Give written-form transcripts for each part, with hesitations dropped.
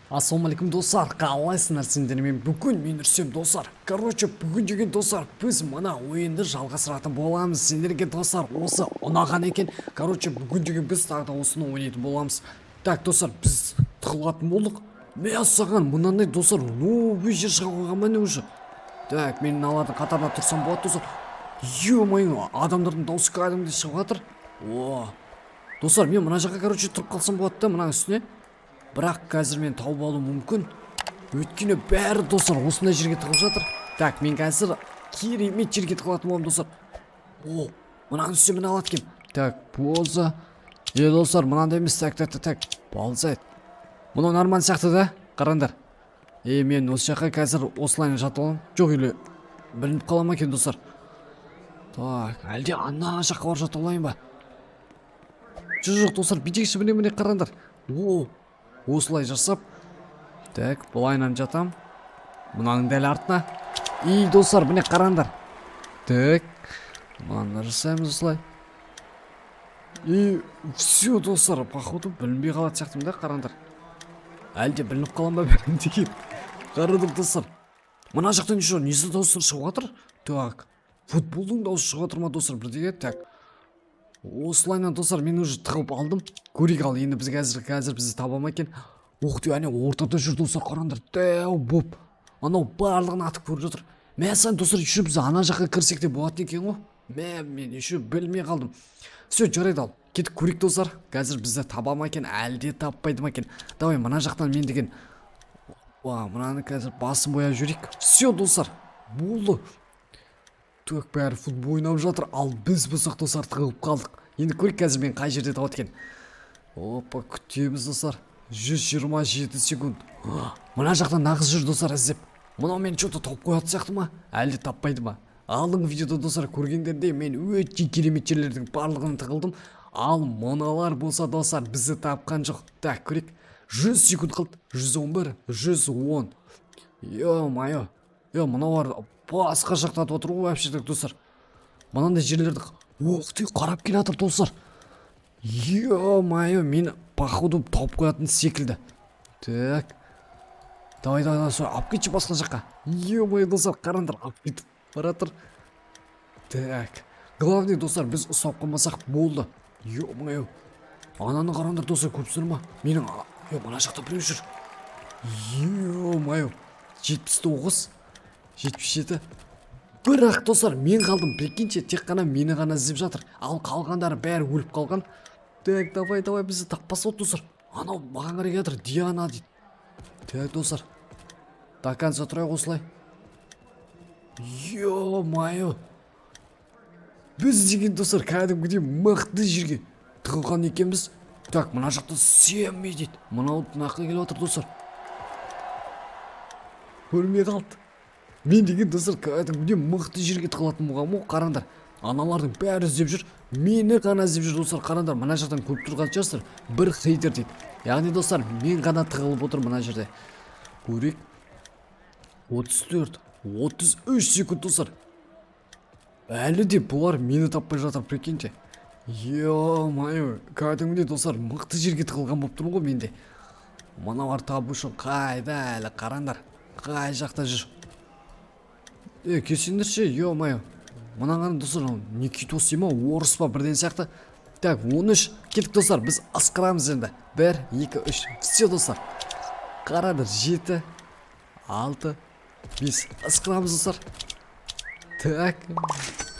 Ассалаумағалейкум, достар! Қалайсыңдар сендер? Мен бүгін, мен Үрсем, достар. Короче, бүгін деген, достар, біз мына ойынды жалғастыратын боламыз. Сендерге, достар, осы ұнаған екен. Короче, бүгін деген біз тағы да осыны ойнайтын боламыз. Так, достар, біз тығылатын болдық. Мәссаған, мынандай, достар, новый жер шыға қойған ба, не уже? Так, мен мыналардың қатарына тұрсам болады, достар. Ё-моё, адамдардың дауысы кәдімгідей шығып жатыр. О, достар, мен мына жаққа, короче, тұрып қалсам болады да, мынаның үстіне. Бірақ қазір мен тауып алуым мүмкін, өйткені бәрі, достар, осындай жерге тығылып жатыр. Так, мен қазір керемет жерге тығылатын боламын, достар. О, мынаның үстіне міне алады екенмін. Так, поза. Е, достар, мынандай емес. Так, так, так, так, ползает. Мынау нормально сияқты да, қараңдар. Е, мен осы жаққа қазір осылай жатып аламын. Жоқ, или білініп қала ма екен, достар? Так, әлде ана жаққа барып жатып алайын ба? Жоқ, жоқ, достар, бүйтейікші. Міне, міне, қараңдар. О, осылай жасап, так, былайынан жатам мынаның дәл артына. И, достар, міне, қараңдар. Так, мынаны жасаймыз осылай, и все, достар. Походу, білінбей қалатын сияқтымын да, қараңдар. Әлде білініп қалам ба деген. Қарадым, достар, мына жақтан еще несі, достар, шығып жатыр? Так, футболдың дауысы шығып жатыр ма, достар, бірдеңе? Так, осылайынан, достар, мен уже тығылып алдым. Көрейік ал енді, біз қазір бізді таба ма екен? Ух ты, әне ортада жүр, достар, қараңдар, дәу боп анау барлығын атып көріп жатыр. Мәссаған, достар, еще біз ана жаққа кірсек те болады екен ғой. Мә, мен еще білмей қалдым. Все, жарайды, ал кетіп көрейік, достар. Қазір бізді таба ма екен, әлде таппайды ма екен? Давай, мына жақтан мен деген, уа, мынаны қазір басын бояп жіберейік. Все, достар, болды. Так, бәрі футбол ойнап жатыр, ал біз болсақ, достар, тығылып қалдық. Енді көрейік, қазір мен қай жерде табады екен. Опа, күтеміз, достар. 127 секунд. Мына жақта нағыз жүр, достар, іздеп. Мынау мені че то тауып қоятын сияқты ма, әлде таппайды ма? Алдыңғы видеода, достар, көргендердей, мен өте керемет жерлердің барлығын тығылдым, ал мыналар болса, достар, бізді тапқан жоқ. Так, көрейік. 100 секунд қалды. 111, 110. Ё-моё, е, мыналар басқа жақта атып отыр ғой вообще. Так, достар, мынандай жерлерді, ух ты, қарап келе жатыр, достар. Ё-моё, мені походу тауып қоятын секілді. Так, давай, давай, давай, солай алып кетші басқа жаққа. Ё-моё, достар, қараңдар, алып кетіп бара жатыр. Так, главный, достар, біз ұстап қалмасақ болды. Ё-моё, ананы қараңдар, достар, көріпсіздер ма? Менің е, мына жақта біреу жүр. Ё-моё, 79, 77. Бірақ, достар, мен қалдым, прикиньте. Тек қана мені ғана іздеп жатыр, ал қалғандары бәрі өліп қалған. Так, давай, давай, бізді таппаса болды, достар. Анау маған қарай келе жатыр, Диана дейді. Так, достар, до конца тұрайық осылай. Ё-моё, біз деген, достар, кәдімгідей мықты жерге тығылған екенбіз. Так, мына жақта Семми дейді. Мынау мына жаққа келіп жатыр, достар, көрмей қалды. Мен деген, достар, кәдімгідей мықты жерге тығылатын болғанмын ғой. Қараңдар, аналардың бәрі іздеп жүр, мені ғана іздеп жүр, достар. Қараңдар, мына жақтан көріп тұрған шығарсыздар, бір хейтер дейді. Яғни, достар, мен ғана тығылып отырмын мына жерде. Көрейік. 34, 33 секунд, достар. Әлі де бұлар мені таппай жатыр, прикиньте. Ё-моё, кәдімгідей, достар, мықты жерге тығылған болып тұрмын ғой мен де. Мыналар табу үшін қайда әлі? Қараңдар, қай жақта жүр? Е, келсеңдерші, ё-моё. Мынаған, достар, Никитос дей ма, орыс па, бірден сияқты. Так, 13. Кеттік, достар, біз ысқырамыз енді. Бір, екі, үш. Все, достар, қараңдар. Жеті, алты, бес. Ысқырамыз, достар. Так,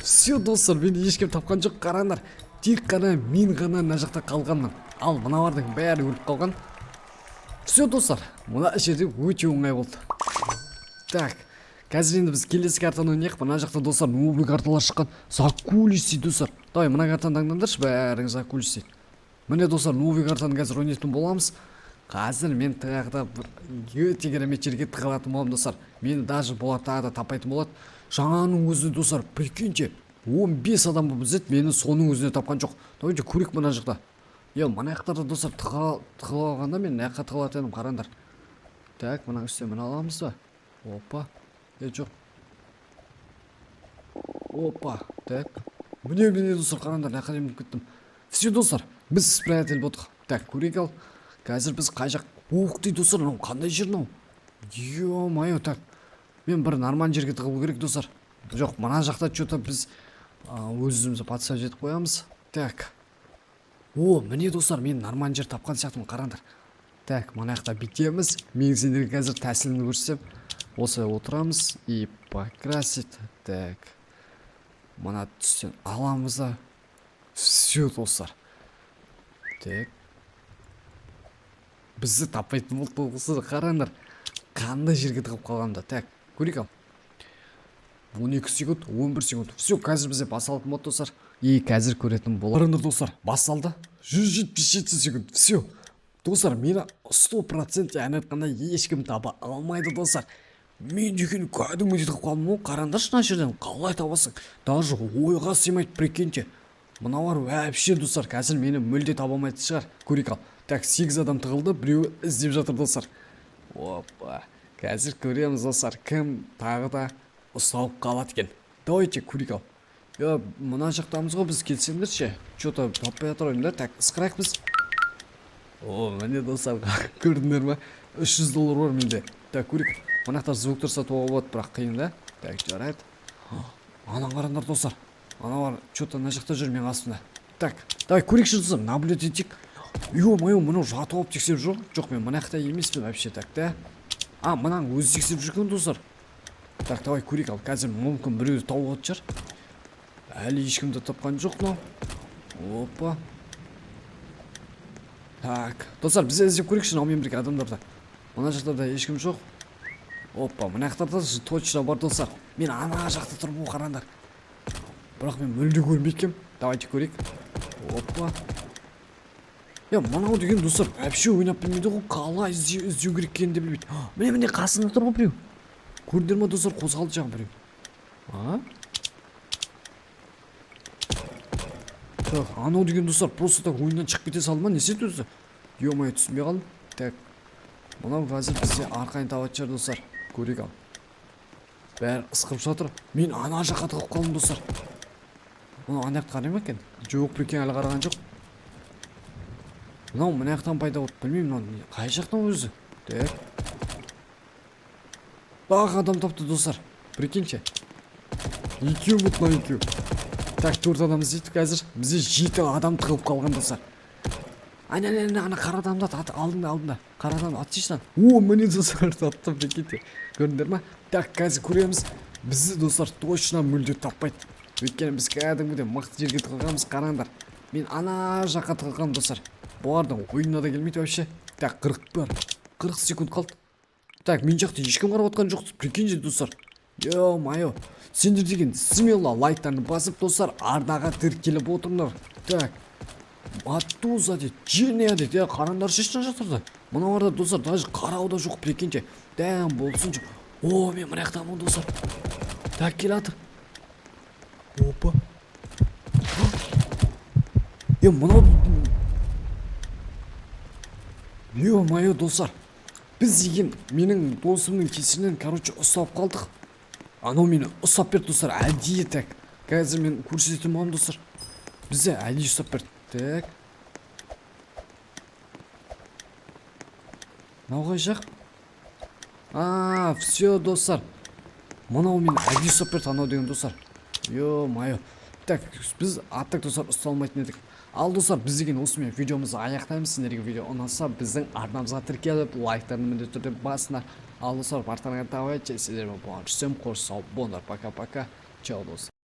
все, достар, мені ешкім тапқан жоқ. Қараңдар, тек қана мен ғана мына жақта қалғанмын, ал мыналардың бәрі өліп қалған. Все, достар, мына жерде өте оңай болды. Так, қазір енді біз келесі картаны ойнайық. Мына жақта, достар, новый карталар шыққан. Закулис дейді, достар. Давай, мына картаны таңдаңдаршы бәрің. Закулис дейді. Міне, достар, новый картаны қазір ойнайтын боламыз. Қазір мен тағы да бір өте керемет жерге тығылатын боламын, достар. Мені даже бұлар тағы да таппайтын болады. Жаңаның өзі, достар, прикиньте, 15 адам болып іздеді мені, соның өзіне тапқан жоқ. Давайте көрейік мына жақта. Е, мына жақтарда, достар, тығыла алғанда, мен мына жаққа тығылатын едім, қараңдар. Так, мына үстіне міне аламыз ба? Опа, е, жоқ. Опа, так, міне, міне, достар, қараңдар, мына жаққа дейін мініп кеттім. Все, достар, біз спрятель болдық. Так, көрейік ал, қазір біз қай жақ? Ух ты, достар, мынау қандай жер мынау? Ё-моё, так. Мен бір нормальный жерге тығылу керек, достар. Жоқ, мына жақта что-то біз өз-өзімізді подставить етіп қоямыз. Так. О, міне, достар, мен нормальный жер тапқан сияқтымын, қараңдар. Так, мына жақта бүйтеміз. Мен сендерге қазір тәсілін көрсетсем. Осылай отырамыз и покрасить. Так. Мына түстен аламыз да. Все, достар. Так. Бізді таппайтын болды, достар, қараңдар. Қандай жерге тығып қалғанымда. Так, көрейік ал. 12 секунд, 11 секунд. Все, қазір бізде басталатын болады, достар. И қазір көретін болады. Қараңдар, достар, басталды. 177 секунд. Все. Достар, мені 100% ән айтқанда ешкім таба алмайды, достар. Мен деген кәдімгідей тығып қалдым ғой. Қараңдаршы, мына жерден қалай табасың? Даже ойға сыймайды, прикиньте. Мыналар вообще, достар, қазір мені мүлде таба алмайтын шығар. Көрейік ал. Так, 8 адам тығылды, біреуі іздеп жатыр, достар. Опа. Қазір көреміз, достар, кім тағы да ұсталып қалады екен. Давайте көрейік ал. Я, мына жақтамыз ғой біз, келсеңдерші. Че-то таппай жатыр да. Так, ысқырайық біз. О, міне, достар, көрдіңдер ма? 300 доллар бар менде. Так, көрейік. Мына жақта звуктар сатуға болады, бірақ қиын да. Так, жарайды. Ана қараңдар, достар. Аналар че-то мына жақта жүр менің қасымда. Так, давай көрейікші, достар, наблюдать етейік. Ё-моё, мынау жатып алып тексеріп жүр. Жоқ, мен мына жақта емеспін вообще, так, да. А, мынаның өзі тексеріп жүрген, достар. Так, давай көрейік ал. Қазір мүмкін біреуді тауып алатын шығар. Әлі ешкімді тапқан жоқ мынау. Опа. Так, достар, біз іздеп көрейікші мынаумен бірге адамдарды. Мына жақта да ешкім жоқ. Опа, мына жақта да точно бар, достар. Мен ана жақта тұрмын ғой, қараңдар. Бірақ мен мүлде көрінбейді екенмін. Давайте көрейік. Опа. Я, мынау деген, достар, вообще ойнап білмейді ғой, қалай іздеу керек екенін де білмейді. Міне, міне, қасында тұр ғой біреу. Көрдіңдер ма, достар, қозғалды жаңа біреу. А? Так, анау деген, достар, просто так ойыннан шығып кете салды ма, не істеді өзі? Ё-моё, түсінбей қалдым. Так, мынау қазір бізде арқайын табатын шығар, достар. Көрейік ал. Бәрі ысқырып жатыр. Мен ана жаққа тығылып қалдым, достар. Мынау ана жаққа қарай ма екен? Жоқ, прикинь, әлі қараған жоқ. Мынау мына жақтан пайда болды. Білмеймін, мынау қай жақтан өзі. Так. Тағы адам тапты, достар. Прикиньте. Екеу болды мынау, екеу. Так, төрт адам іздейді қазір. Бізде жеті адам тығылып қалған, достар. Ана, ана, ана, ана қара адамды ат, алдында, алдында. Қара адамды атсайшы. О, міне, достар, таптым, прикиньте. Көрдіңдер ма? Так, қазір көреміз. Бізді, достар, точно мүлде таппайды. Өйткені біз кәдімгідей мықты жерге тығылғанбыз, қараңдар. Мен ана жаққа тығылғанмын, достар. Бұлардың ойына да келмейді вообще. Так, 41. 40 секунд қалды. Так, мен жақта ешкім қарап отқан жоқ. Прикиньте, достар. Ё-моё. Сендер деген смело лайктарны басып, достар, арнаға тіркеліп отырыңдар. Так. Матуза дейді, Джиния дейді. Е, қараңдаршы мына жақтарда. Мыналарда, достар, даже қарау да жоқ, прикиньте. Дәм болсыншы. О, мен мына жақтамын, достар. Так, келатыр. Опа. Е, мынау. Ё-моё, достар. Біз деген менің досымның кесірінен, короче, ұстап қалдық. Анау мені ұстап берді, достар, әдейі. Так. Қазір мен көрсететін боламын, достар. Бізді әдейі ұстап берді. Так. Мынау қай жақ? А, все, достар. Мынау мені әдейі ұстап берді, анау деген, достар. Ё-моё. Так, біз аттық, достар, ұсталмайтын едік. Ал, достар, біз деген осымен видеомызды аяқтаймыз. Сендерге видео ұнаса, біздің арнамызға тіркеліп, лайктарын міндетті түрде басыңдар. Ал, достар, барлықтарыңа давайте, сіздермен болған Рүстем, қош сау болыңдар. Пока-пока. Чао, достар.